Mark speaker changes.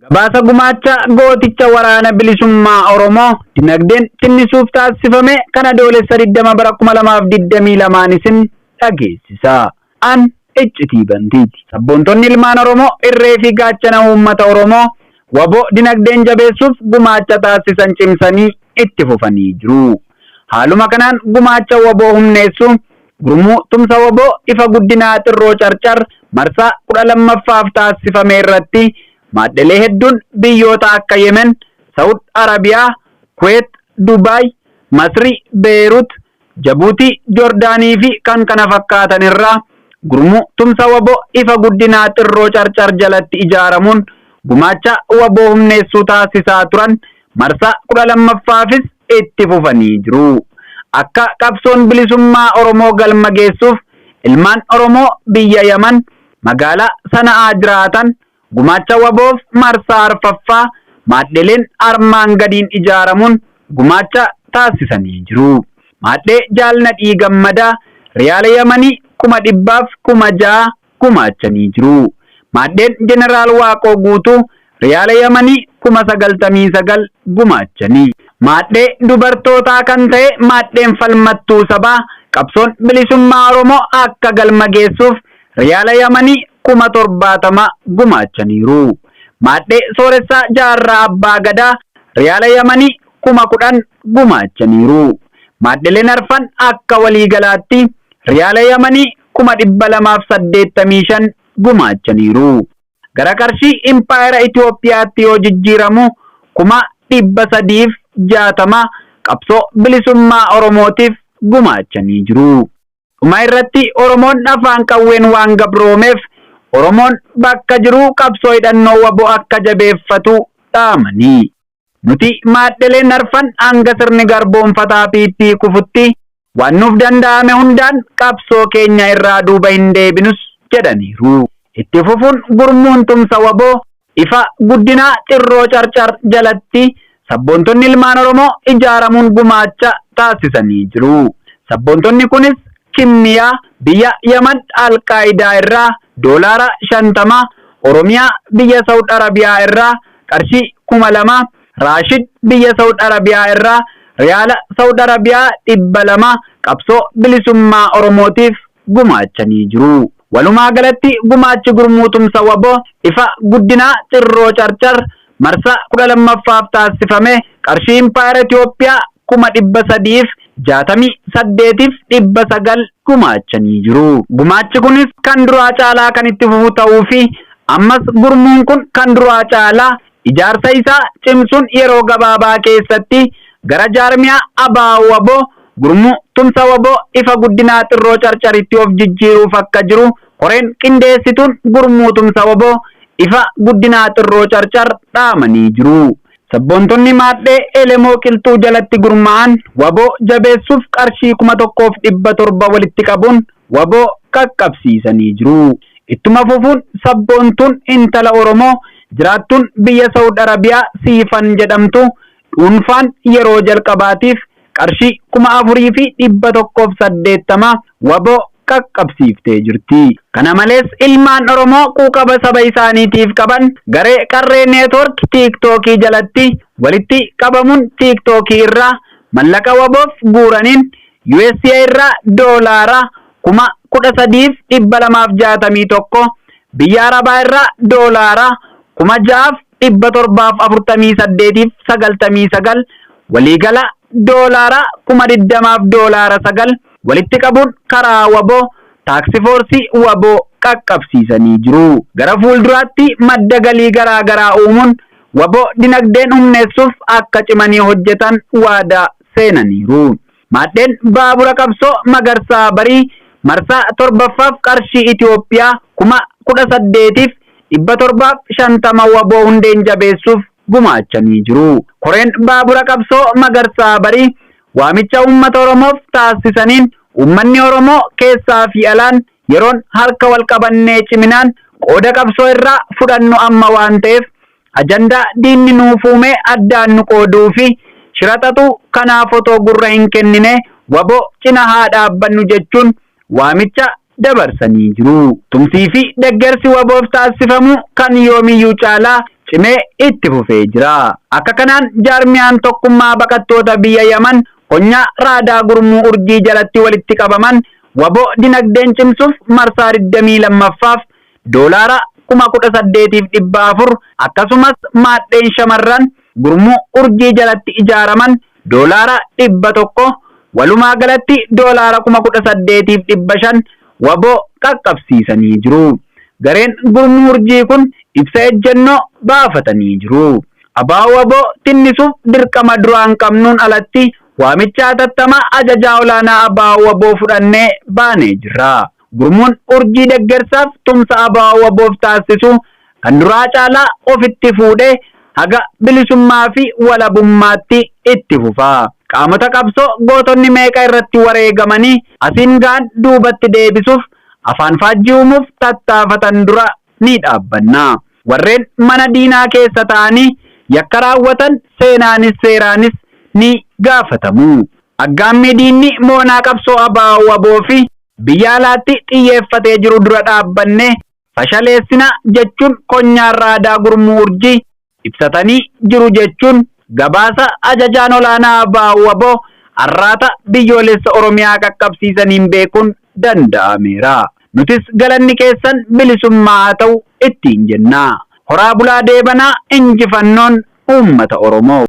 Speaker 1: Gabaasa gumaacha gooticha Waraana Bilisummaa Oromoo dinagdeen tinnisuuf taasifame kan Adoolessa 20 bara 2022 isin dhageessisa. An Iccitii Bantiiti. Sabboontonni ilmaan Oromoo irree fi gaachana uummata Oromoo wbo dinagdeen jabeessuuf gumaacha taasisan cimsanii itti fufanii jiru. Haaluma kanaan gumaacha wbo humneessuu Gurmuu Tumsa wbo Ifa Guddinaa Xirroo Carcar marsaa 12ffaaf taassifame irratti maadhelee hedduun biyyoota akka Yemen, Sa'ud Arabiyaa, Kuweet, Dubaay, Masri, Beerut, Jabuutii, Jordaanii fi kkf irraa Gurmuu Tumsa wbo Ifa Guddinaa Xirroo Carcar jalatti ijaaramuun gumaacha wbo humneessuu taasisaa turan marsaa 12ffaafis itti fufanii jiru. Akka qabsoon bilisummaa Oromoo galma geessuuf ilmaan Oromoo biyya Yaman magaalaa Sana'aa jiraatan gumaacha WBOf marsaa arfaffaa maadheleen armaan gadiin ijaaramuun gumaacha taasisanii jiru. Maadhee Jaal Nadhii Gammadaa Riyaala Yamanii 100,000 6,000 gumaachanii jiru. Maadheen Jeneraal Waaqoo Guutuu Riyaala Yamanii 99,000 gumaachanii. Maadhee dubartootaa kan ta'e maadheen Falmattuu Sabaa qabsoon bilisummaa Oromoo akka galma geessuuf Riyaala Yamanii 70,000 gumaachaniiru. Maadhee Sooressaa Jaarraa Abbaa Gadaa Riyaala Yamanii 10,000 gumaachaniiru. Maadheleen arfan akka waliigalaatti Riyaala Yamanii 285,000 gumaachaniiru. Gara qarshii Impaayera Itoophiyaatti yoo jijjiiramu 360,000 qabsoo bilisummaa Oromootiif gumaachanii jiru. Dhuma irratti Oromoon afaan qawween waan gabroomeef Oromoon bakka jiruu qabsoo hidhannoo wbo akka jabeeffatu dhaamanii. Nuti maadheleen arfan hanga sirni garboomfataa PP kufutti waan nuuf danda'ame hundaan qabsoo keenya irraa duuba hin deebinus jedhaniiru. Itti fufuun gurmuun tumsa wbo ifa guddinaa Cirroo Carcar jalatti sabboontonni ilmaan Oromoo ijaaramuun gumaacha taasisanii jiru. Sabboontonni kunis Kimmiyaa biyya Yaman Alqaayidaa irraa doolaara 50, Oromiyaa biyya Saud Arabiyaa irraa qarshii 2000, Raashid biyya Saud Arabiyaa irraa Riyaala Saud Arabiyaa 200 qabsoo bilisummaa Oromootiif gumaachanii jiru. Walumaa galatti gumaachi Gurmuu Tumsa wbo Ifa Guddinaa Cirroo Carcar marsaa 12ffaaf taassifame qarshii Impaayera Itoophiyaa 368,900 gumaachanii jiru. Gumaachi kunis kan duraa caalaa kan itti fufu ta'uu fi ammas gurmuun kun kan duraa caalaa ijaarsa isaa cimsuun yeroo gabaabaa keessatti gara jaarmiyaa ABO-WBO Gurmuu Tumsa wbo Ifa Guddinaa Xirroo Carcaritti of jijjiiruuf akka jiru koreen qindeessituun Gurmuu Tumsa wbo Ifa Guddinaa Xirroo Carcar dhaamanii jiru. Sabboontonni maadhee Elemoo Qilxuu jalatti gurmaa'an wbo jabeessuuf qarshii 1,700 walitti qabuun wbo qaqqabsiisanii jiru. Ittuma fufuun sabboontuun intala Oromoo jiraattuun biyya Saud Arabiyaa Siifan jedhamtu dhuunfaan yeroo jalqabaatiif qarshii 4,180 wbo qaqqabsiiftee jirti. Kana malees ilmaan Oromoo quuqama saba isaaniitiif qaban garee Qarree Network Tiiktookii jalatti walitti qabamuun Tiiktookii irraa mallaqa WBOf guuraniin usa irraa doolaara 13,261, biyya Arabaa irraa doolaara 6,748.99 waliigala doolaara 20,000f doolaara 9 walitti qabuun karaa wbo taaksifoorsii wbo qaqqabsiisanii jiru. Gara fuulduraatti madda galii garaa garaa uumuun wbo dinagdeen humneessuuf akka cimanii hojjetan waadaa seenaniiru. Maadheen baabura qabsoo Magarsaa Barii marsaa 7ffaaf qarshii Itoophiyaa 18,750 wbo hundeen jabeessuuf gumaachanii jiru. Koreen baabura qabsoo Magarsaa Barii waamicha uummata Oromoof taassisaniin uummanni Oromoo keessaa fi alaan yeroon harka wal qabannee ciminaan qooda qabsoo irraa fudhannu amma waan ta'eef ajandaa diinni nuuf uume addaan nu qooduu fi shira xaxu kanaaf otoo gurra hin kennine wbo cina haa dhaabbannu jechuun waamicha dabarsanii jiru. Tumsii fi deggersi WBOf taassifamu kan yoomiyyuu caalaa cimee itti fufee jira. Akka kanaan jaarmiyaan tokkummaa baqattoota biyya Yaman konyaa Raadaa Gurmuu Urjii jalatti walitti qabaman wbo dinagdeen cimsuuf marsaa 22ffaaf doolaara 18,400 akkasumas maadheen shamarran Gurmuu Urjii jalatti ijaaraman doolaara 100 walumaa galatti doolaara 18,500 wbo qaqqabsiisanii jiru. Gareen Gurmuu Urjii kun ibsa ejjennoo baafatanii jiru. Abo-wbo tinnisuuf dirqama duraan qabnuun alatti waamicha hatattamaa Ajajaa Olaanaa Abo-wbo fudhannee baanee jirra. Gurmuun Urjii deggersaaf tumsa Abo-wbof taassisu kan duraa caalaa ofitti fuudhee haga bilisummaa fi walabummaatti itti fufa. Qaamota qabsoo gootonni meeqa irratti wareegamanii asiin gahan duubatti deebisuuf afaan faajjii uumuuf tattaafatan dura ni dhaabbanna. Warreen mana diinaa keessa ta'anii yakka raawwatan seenaanis seeraanis ni gaafatamu. Aggaammii diinni moonaa qabsoo Abo-wbo fi biyya alaatti xiyyeeffatee jiru dura dhaabbannee fashaleessina jechuun Konyaan Raadaa Gurmuu Urjii ibsatanii jiru jechuun gabaasa Ajajaan Olaanaa Abo-wbo Arraata Biyyoolessa Oromiyaa qaqqabsiisaniin beekuun danda'ameera. Nutis galanni keessan bilisummaa haa ta'u ittiin jenna. Horaa bulaa deebanaa injifannoon uummata Oromoof.